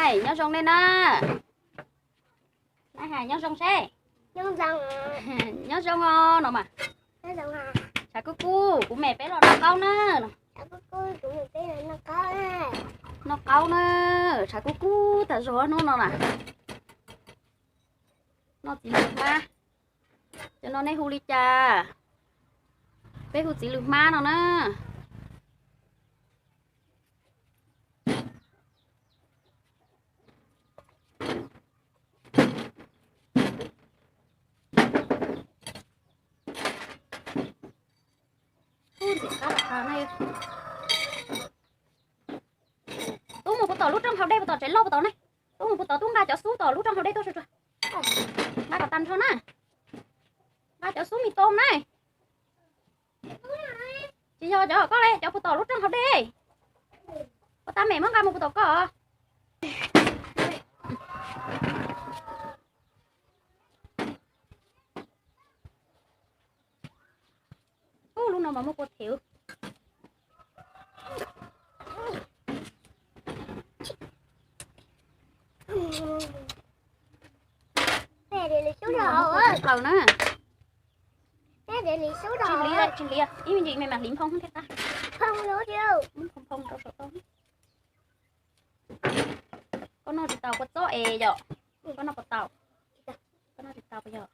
Nyob zoo nej na. Nyob zoo seb. Nyob zoo os no mas. Tshav kub kub, kuv me peb los noj qaub na. Noj qaub na, tshav kub kub tag zog hnub no na. Noj txiv lwm hmab. Cov no nej hu li cas? Peb hu txiv lwm hmab no na. Tub mus puas tom lub rooj hauv dej puas tom tsev loj puas tom ne? Tub mus puas tom, tub nqa cov xub tom lub rooj hauv dej tuaj tsuag tsuag. Nqa kom tag nrho na. Nqa cov xub mis tom na. Tsis yog cov koj le, cov puas tom lub rooj hauv dej. Ua tag mem muab nqa mus puas tom koj. Ub, lub no mas muaj kua thev. Plaws na. Tsis hliv, tsis hliv, ib me ntsis me mam hliv nphoo thiab qab. Nphoo rau saum tau. Koj noj tsis tau kua txob es yom? Koj noj puas tau? Koj noj tsis tau puas yog?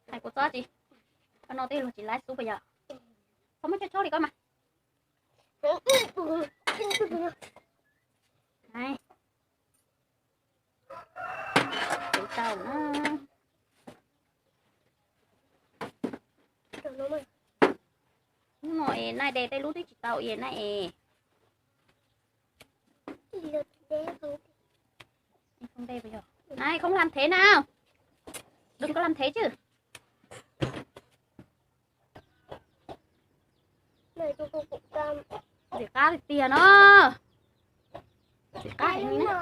Hais kua txob tsis, koj noj tej luag tsis laib xub puas yog? Txhob muab chob chob li koj mas. Tau na. Hnub no es naj de tej lub twb tsis tau es naj es. Nai, không làm thế nào. Đừng có làm thế chứ. Ntxim qab tiag tiag no. Ntxim qab heev li na.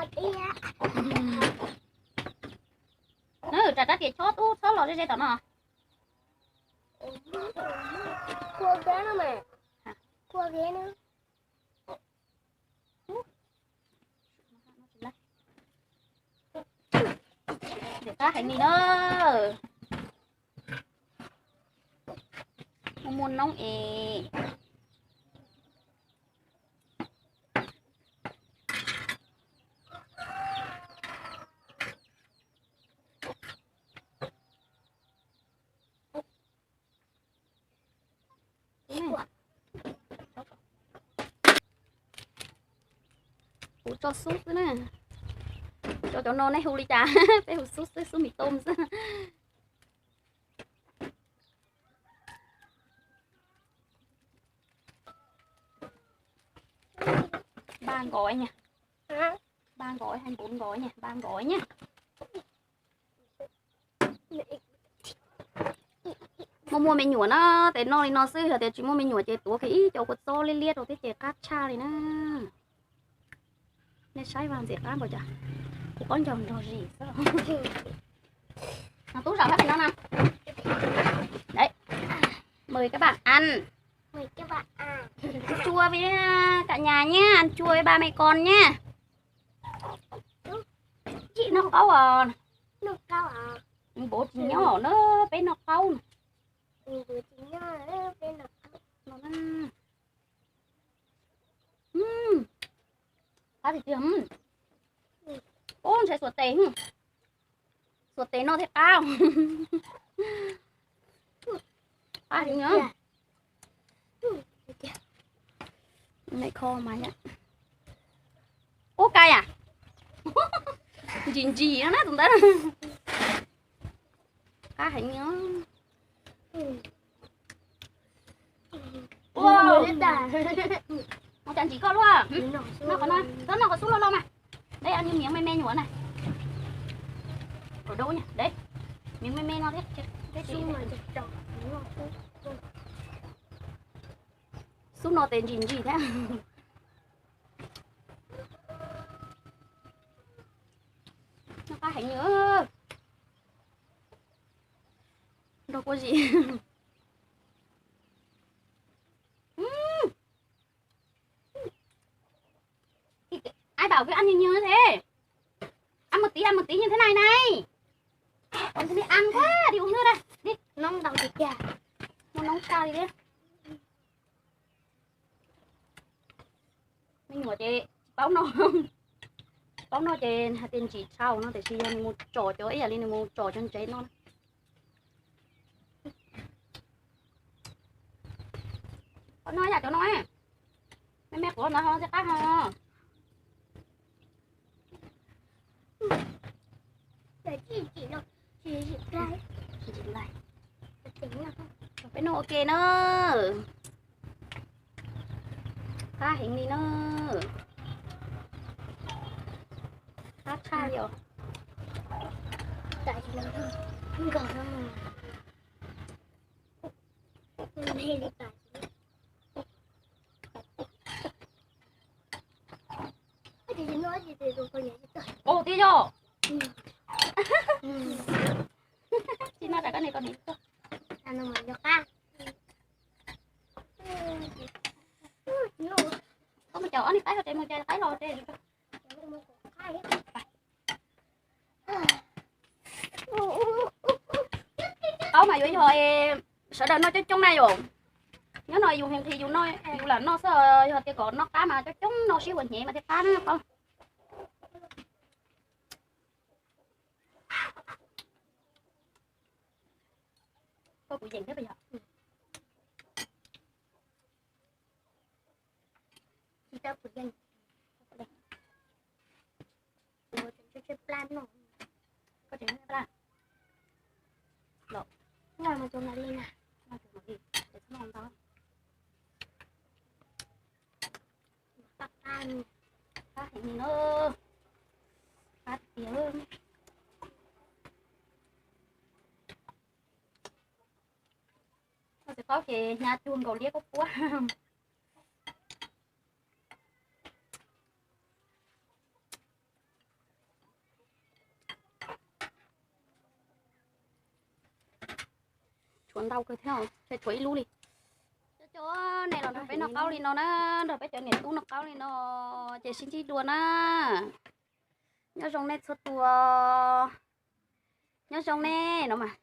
Nws rab riam chob tub txhob los ze ze tom no. Ntxim qab heev li na. Muaj muaj noob es. Kuv tso xub xwb na. Cov, cov no nej hu li cas? Peb hu xub xwb, xub mis tôm xwb. Ba nkaus nha. Ba nkaus, hai bốn nkaus nha, ba nkaus nha. Muaj muaj me nyuam na, tes noj li no xwb, yog tias tsis muaj me nyuam ces tuav kiag ib co kua txob liab liab rau thiab ces qab tshaj li na. Nej saib vaj ntxim qab npaum cas, kuv qaub ncaug nrog zis xwb. Tub zaum sab pem no na. Đấy, mời các bạn ăn. Chua với cả nhà nhé, ăn chua với ba mẹ con nhé. Noj qaub os. Npua tsis nyob na, peb noj qaub. Qab tiag tiag. Ub, ntshe xuas tes, xuas tes noj thiaj qab. Qab heev. Ub, cay à? Ntsim ntsim no na tus ntawd. Qab heev. Ua cas ntsim koj luaj. Noj qhov no, txhob noj qhov xub loj loj mas. Đấy, ăn như miếng me me nhỉ này. Ở đâu nhỉ? Đấy. Miếng me me no thiab. Xub no tes ntsim ntsim thiab. Noj qab heev. Nrog kua zis. Nws nws thế. Ăn một tí, ăn một tí như thế này này. Còn thì ăn quá đi uống nước đây. Đi, nóng đầu thì kìa. Mua nóng cao đi đi. Me nyuam ces tsis paub noj, tsis paub noj ces hais tias ntsim tshau no tiam sis yog nws mus tsom cov ib yam li nws mus tsom cov ntsev no. Qhov no yam cov no, me me qhuav ntawd ho thiaj qab ho. Peb noj ua ke na. Qab heev li na. Qab tshaj li os. Ua tiag yog. Tsis no rau koj niam koj niam tuaj. Koj mus cov ob niag qaib hauv tsev, mus cov qaib los tsev. Qaub mas yuav yog sawv daws noj coob coob na yom. Nyob no yus heev qhi yus noj, yus lam noj xwb, yog tias kom noj qab mas coob coob noj sib huam hnyev mas thiaj qab na qaub. Koj kuv yeem thiab puas yog? Tsis tau kuv yeem. Koj tseem plab. Los, noj mas tus mam li na. Noj tus mam li, ces txhob noj ntau. Qab heev li na. Qab tiag. Noj txiv qaub ces hnyav cuag nkaus liab kuab puab. Tshuav ntau kawg thiab, tshuav ib lub li. Cov cov nej los nrog peb noj qaub li no na, nrog peb cov niam tub noj qaub li no, ces sib ntsib dua na. Nyob zoo nej txhua tus. Nyob zoo nej no mas.